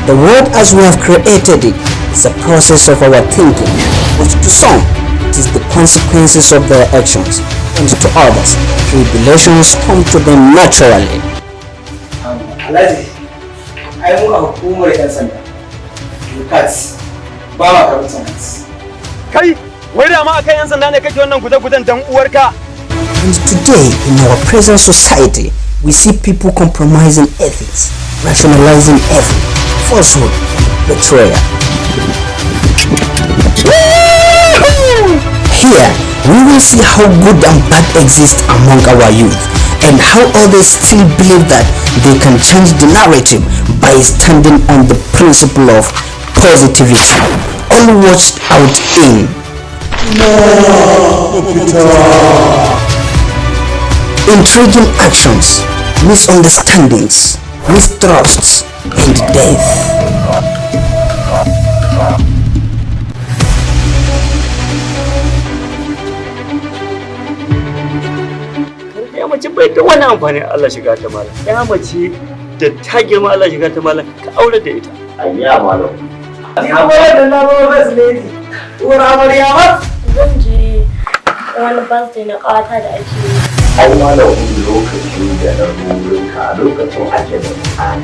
The world as we have created it is a process of our thinking, but to some, it is the consequences of their actions, and to others, tribulations come to them naturally. Alhaji, ai mu a hukumar 'yan sanda, Lukat, ba ma karɓar cin hanci. Kai, wai da ma akan 'yan sanda ne kake wannan guje-gujen dan uwarka? And today, in our present society, we see people compromising ethics, rationalizing evil, falsehood, betrayal. Here, we will see how good and bad exist among our youth and how others still believe that they can change the narrative by standing on the principle of positivity. All watched out in intriguing actions, misunderstandings, mistrusts, and death. Ya mace bai da wani amfani, Allah shiga ta malam. Ya mace da ta girma, Allah shiga ta malam, ka aure da ita. Ayya malam. Ni kuma da na zo first lady. Uwar amarya ba? Zan je wani birthday na ƙawata da ake yi. Ai malam, lokacin da na zo wurin ka, a lokacin ake da buƙatar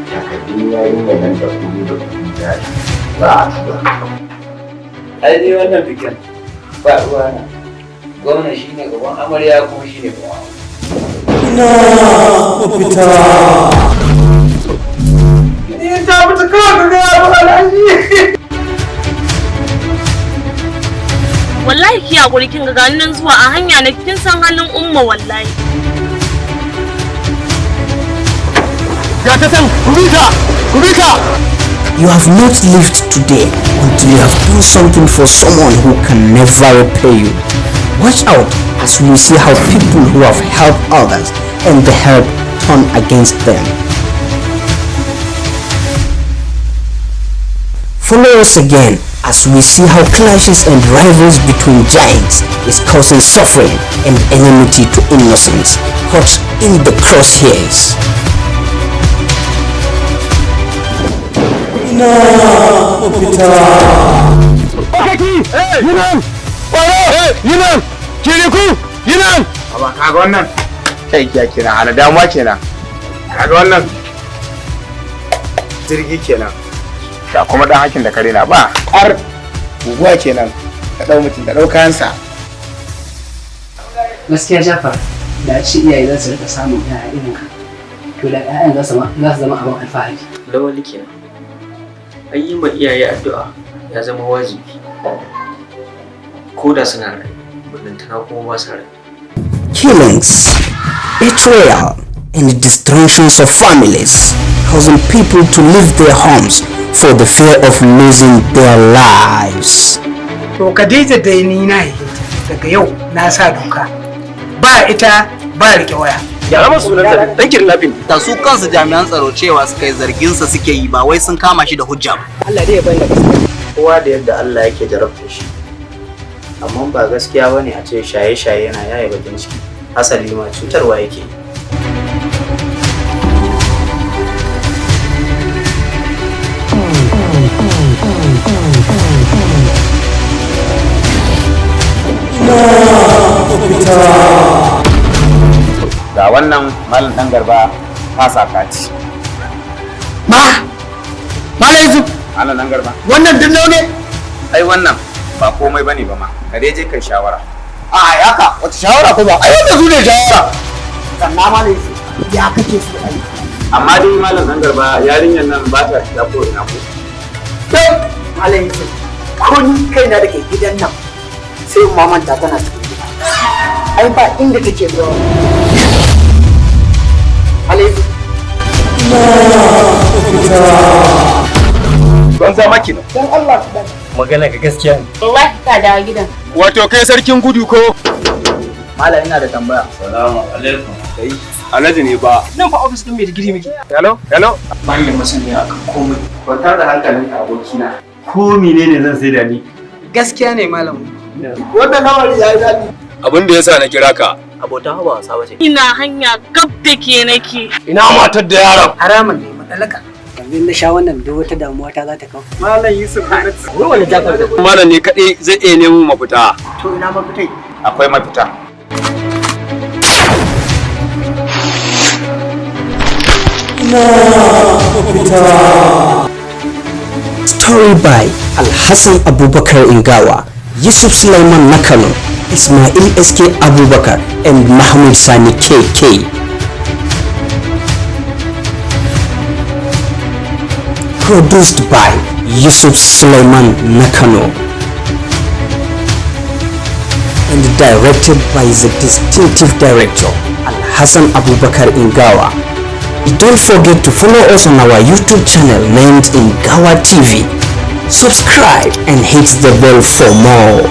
takardun yarinyar nan da kuɗi da kuɗi da za a tura. Ai dai wannan bikin ba ruwana, gwamna shine gaban amarya kuma shine gaban amarya. Ni ta mutu kawai ka gaya min, Alhaji. Wallahi ki hakuri, kin ga gani nan zuwa a hanya na, kin san halin Umma wallahi. Ga ta can, ku bi ta, ku bi ta. You have not lived today until you have done something for someone who can never repay you. Watch out as we see how people who have helped others and the help turn against them. Follow us again as we see how clashes and rivalries between giants is causing suffering and enmity to innocents caught in the crosshairs. Bakaki, yi nan! Kwaro, yi nan! Kiriku, yi nan! Amma kaga wannan kai kiya kenan, ana damuwa kenan. Kaga wannan jirgi kenan. Ga kuma dan hakin da kare na ba. Har guguwa kenan. Ta dau mutum, ta dau kayansa. Gaskiya Jafar, da a ce iyaye za su rika samun yaya irin ka, to da 'ya'yan za su zama abin alfahari. Lawali kenan. Ai yi ma iyaye addu'a ya zama wajibi, ko da suna rai, ballantana kuma ba sa rai. Killings, betrayal, and destructions of families, causing people to leave their homes for the fear of losing their lives. To, Khadija dai ni na haife ta, daga yau na sa doka. Ba ita ba rike waya. Gyara masu sunan dan kidnapping. Da su kansu jami'an tsaro cewa suka yi zarginsa suke yi, ba wai sun kama shi da hujja ba. Allah dai ya bani da gaskiya. Kowa da yadda Allah yake jarabta shi, amma ba gaskiya bane a ce shaye-shaye yana yaye bakin ciki, hasali ma cutarwa yake yi. Ga wannan malam dan Garba fasa kati. Ma! Malam Yusuf, Malam dan Garba. wannan duk ne? Ai wannan ba komai bane ba ma. Ka dai je kai shawara. A yaka, wata shawara ko ba? Ai wannan su ne shawara. Sannan Malam Yusuf, ya kake so ai? Amma dai malam dan Garba, yarinyar nan ba ta shiga ko ina ko? Kai, Malam Yusuf, ko ni kaina da ke gidan nan sai in mamanta tana cikin gida. Ai ba inda take zuwa. Malam Yusuf. Ban zama kenan. Dan Allah ku dan. Magana ga gaskiya ne. Wallahi ka dawo gidan. Wato kai sarkin gudu ko? Malam, ina da tambaya. Salamu alaikum. Kai, Alhaji ne ba. Nan fa ofis din mai digiri muke. Hello, hello. Ba ni da masaniya akan komai. Kwantar da hankalinka, abokina. Ko menene zan sai da ni? Gaskiya ne, malam. Wannan lamari ya yi daɗi. Abin da yasa na kira ka, Abota ba wasa bace. Ina hanya gab da ke nake. Ina matar da yaron? Haramun ne matsalaka. Yanzu na sha wannan, duk wata damuwa ta za ta kawo. Malam Yusuf. Wani Jafar? Malam ne kaɗai zai iya nemo mafita. To, ina mafitai? Akwai mafita. Story by Al-Hassan Abubakar Ingawa, Yusuf Sulaiman Nakano, Ismail SK Abubakar, and Mahmoud Sani KK. Produced by Yusuf Sulaiman Nakano. And directed by the distinctive director, Al-Hassan Abubakar Ingawa. Don't forget to follow us on our YouTube channel named Ingawa TV. Subscribe and hit the bell for more.